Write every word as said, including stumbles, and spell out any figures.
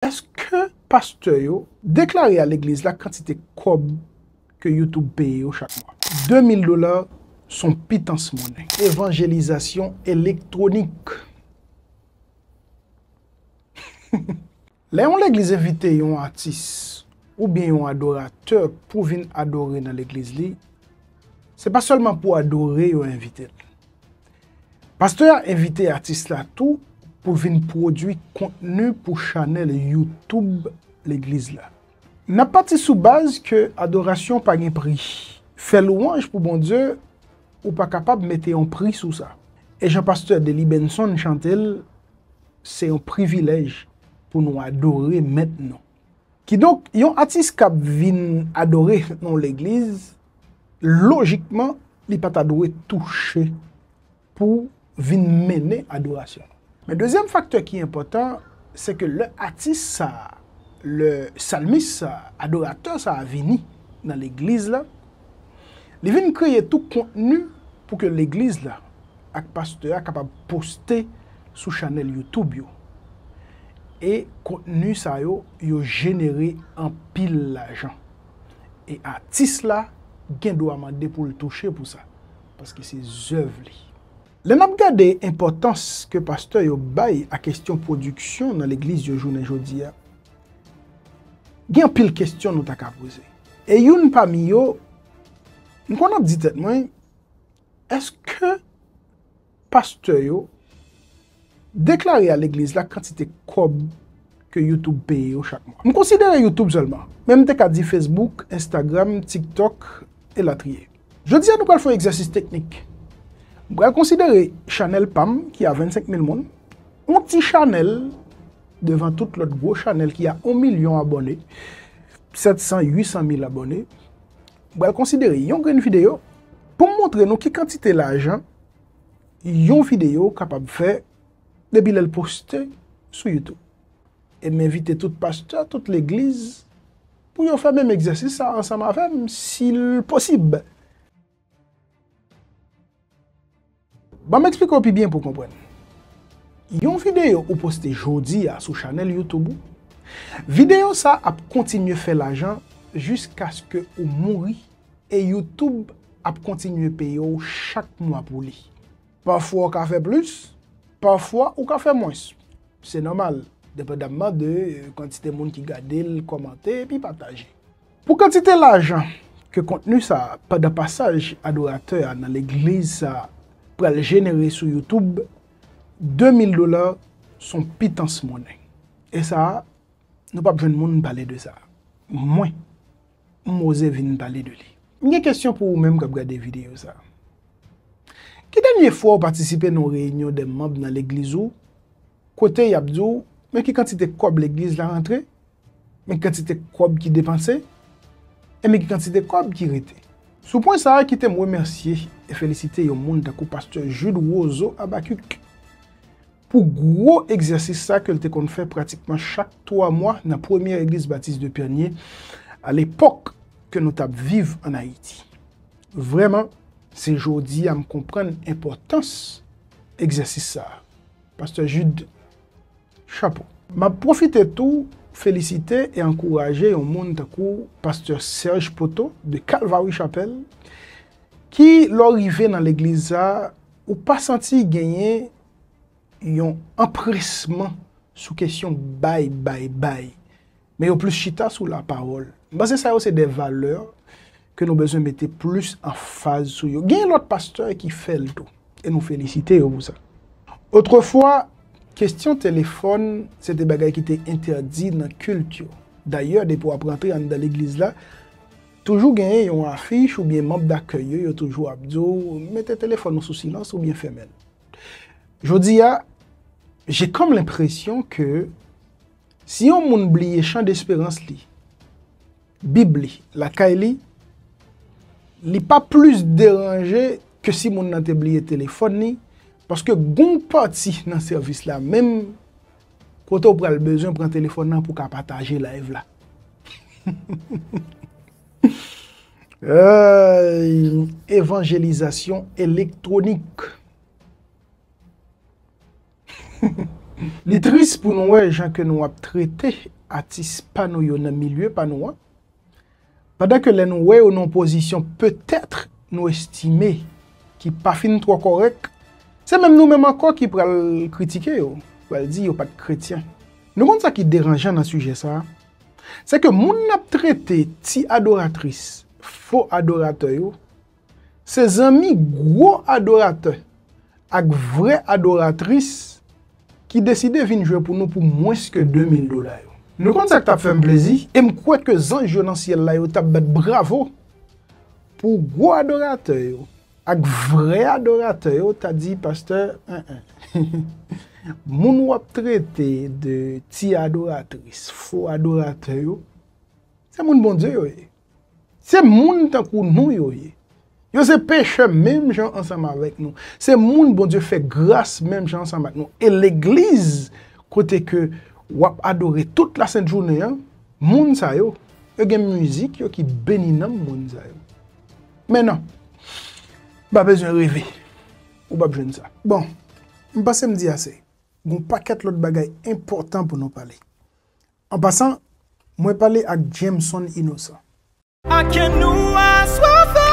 Èske pastè yo deklare a legliz la kantite kòb ke YouTube peye yo chak mwa? De mil dola s on pitans monnen. Evanjelizasyon elektwonik. Lè yon legliz envite yon atis oubyen yon adoratè pou vin adore nan legliz li, se pa sèlman pou adore yo envite l. Pastè a envite atis la tou pou l vin pwodui kontni pou chanèl YouTube legliz la. N ap pati sou baz ke adorasyon pa gen pri. Fè lwanj pou Bondye, ou pa kapab mete yon pri sou sa. E jan pastè Delly Benson chante l, se yon privilèj pou nou adore Mèt nou. Kidonk, yon atis k ap vin adore nan yon legliz, lojikman, li pa ta dwe touche pou vin mennen adorasyon. Men dezyèm faktè ki enpòtan, se ke lè atis sa a, lè salmis sa a, adoratè sa a vini nan legliz la, li vin kreye tou kontni pou ke legliz la ak pastè a kapab poste sou chanèl YouTube yo. E kontni sa yo, yo jenere anpil lajan. E atis la gen dwa mande pou l touche pou sa, paske se zèv li. Lè n ap gade enpòtans ke pastè yo bay a kesyon pwodiksyon nan legliz yo jounen jodi a, gen anpil kesyon nou ta ka poze. E youn pami yo, m konn ap di tèt mwen, èske pastè yo deklare a legliz la kantite kòb ke YouTube peye yo chak mwa? M konsidere YouTube sèlman, men m te ka di Facebook, Instagram, TikTok, elatriye. Jodi a, nou pral fè yon egzèsis teknik. M pral konsidere chanèl pa m ki a vennsenk mil moun, yon ti chanèl devan tout lòt gwo chanèl ki a yon milyon abòne, sèt san, uit san mil abòne. M pral konsidere yon grenn videyo pou m montre nou ki kantite lajan yon videyo kapab fè depi lè l poste sou YouTube. E m envite tout pastè, tout legliz, pou yo fè menm egzèsis sa ansanm avè m, si l posib. Ban m eksplike w pi byen pou w konprann. Yon videyo ou poste jodi a sou chanèl YouTube ou, videyo sa ap kontinye fè lajan jiskaske ou mouri e YouTube ap kontinye peye w chak mwa pou li. Pafwa w ka fè plis, pafwa ou ka fè mwens. Se nòmal, depandamman de, euh, kantite moun ki gade l, kòmante, epi pataje. Pou kantite lajan ke kontni sa a, pandan pasaj adoratè a nan legliz sa a, pral jenere sou YouTube, de mil dola s on pitans monnen. E sa a, nou p ap jwenn moun pale de sa. Mwen, m oze vin pale de li. M gen kesyon pou ou menm k ap gade videyo sa. Ki dènye fwa w patisipe nan yon reyinyon de manm nan legliz ou, kote y ap di w, men ki kantite kòb legliz la rantre, men ki kantite kòb ki depanse, e men ki kantite kòb ki rete? Sou pwen sa a, kite m remèsye e felisite yon moun tankou pastè Jude Roseau Habacuc pou gwo egzèsis sa ke l te konn fè pratikman chak twa mwa nan premyè Egliz Batis de Pèrnier, alepòk ke nou t ap viv ann Ayiti. Vrèman, se jodi a m konprann enpòtans egzèsis sa a. Pastè Jude, chapo. M ap pwofite tou felisite e ankouraje yon moun tankou pastè Serge Poto de Calvary Chapel, ki, lè w rive nan legliz sa, ou pa santi genyen yon anpresman sou kesyon bay, bay, bay. Men yo plis chita sou lapawòl. M panse sa yo se de valè ke nou bezwen mete plis anfaz sou yo. Gen lòt pastè ki fè l tou, e nou felisite yo pou sa. Otrefwa, kesyon telefòn, se te bagay ki te entèdi nan kilt yo. Dayè, depi w ap rantre anndan legliz la, toujou genyen yon afich oubyen manm dakèy yo, yo toujou ap di w, mete telefòn ou sou silans oubyen fèmen l. Jodi a, j'ai comme l'impression que si yon moun bliye chan desperans li, Bib li, lakay li, li pa plis deranje ke si moun nan te bliye telefòn li, paske gon pati nan sèvis la menm kote w pral bezwen pran telefòn nan pou ka pataje live la. Ay, evanjelizasyon elektwonik. Li tris pou nou wè jan ke nou ap trete atis pa nou yo nan milye pa nou an, pandan ke lè nou wè yo nan yon pozisyon petèt nou estime ki pa fin twò kòrèk, se menm nou menm ankò ki pral kritike yo, pral di yo pa t kretyen. Nou konn sa ki deranjan nan sijè sa a? Se ke moun n ap trete ti adoratris, fo adoratè yo, se zanmi gwo adoratè ak vrè adoratris ki deside vin jwe pou nou pou mwens ke de mil dola yo. Nou konn sa k t ap fè m plezi, e m kwè ke zanj yo nan syèl la yo t ap bat bravo pou gwo adoratè yo ak vrè adoratè yo ta di, pastè, en, en. Moun w ap trete de ti adoratris, fo adoratè yo, se moun Bondye yo ye. Se moun tankou nou yo ye. Yo se pechè menm jan ansanm avèk nou. Se moun Bondye fè gras menm jan ansanm ak nou. E legliz kote ke w ap adore tout lasent jounen an, moun sa yo, yo gen mizik yo ki beni nanm moun sa yo. Men non, m pa bezwen reve. Ou p ap jwenn sa. Bon, m panse m di ase. Gon pakèt lòt bagay enpòtan pou nou pale. An pasan, mwen pale ak Jameson Innocent. Ake nou aswafè.